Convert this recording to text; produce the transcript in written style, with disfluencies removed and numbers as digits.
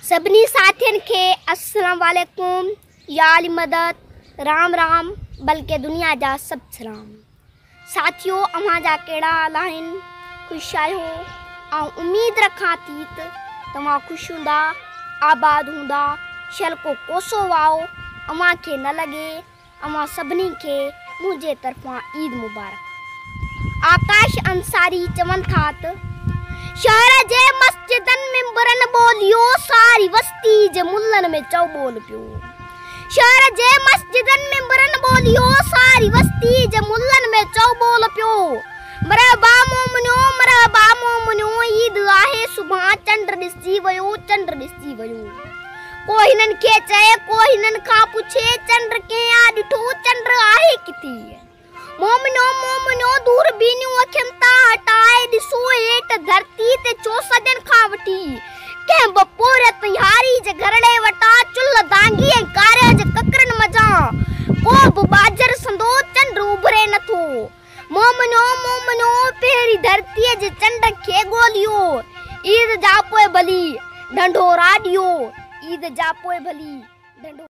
سڀني ساٿين کي السلام عليڪم، يا علي مدد، رام رام بلڪه دنيا جا سڀ سلام. ساٿيو اوهان جا ڪهڙا حال آهن؟ خوش آهيو؟ آئون اميد رکان ٿي ته توهان خوش هوندا، آباد هوندا، شل ڪو ڪوسو واء اوهان کي نه لڳي. اوهان سڀني کي منهنجي طرفان عيد مبارڪ. آڪاش انصاري چون ٿا ته شهر جي مسجدن ممبرن ٻوليو ساري وستي جي ملن ۾ چئوٻول پيو. شهر جي مسجدن ممبرن ٻوليو ساري وستي جي ملن ۾ چئوٻول پيو. مرحبا مومنيو مرحبا مومنيو عيد آهي سڀان چنڊ ڏسجي ويو چنڊ ڏسجي ويو. ڪو هنن کي چئي، ڪو هنن کان پڇي، چنڊ ڪنهن آ ڏٺو، چنڊ آهي ڪٿي؟ مومنو مومنو دوربينيون اکين تان هٽائي ڏسو هيٺ ڌرتي تي ڇو صدين کان وٺي ڪنهن به پورهيت ۽ هاري جي گهرڙي وٽان چلهه دانگي ۽ ڪاريء جي ڪڪرن منجهان ڪو به ٻاجهر سندو چنڊ اڀري نٿو. مومنو مومنو پهرين ڌرتيء جي چنڊ کي ڳوليو، عيد جا پوء ڀلي ڍنڍورا ڏيو، عيد جا پوء ڀلي ڍنڍورا.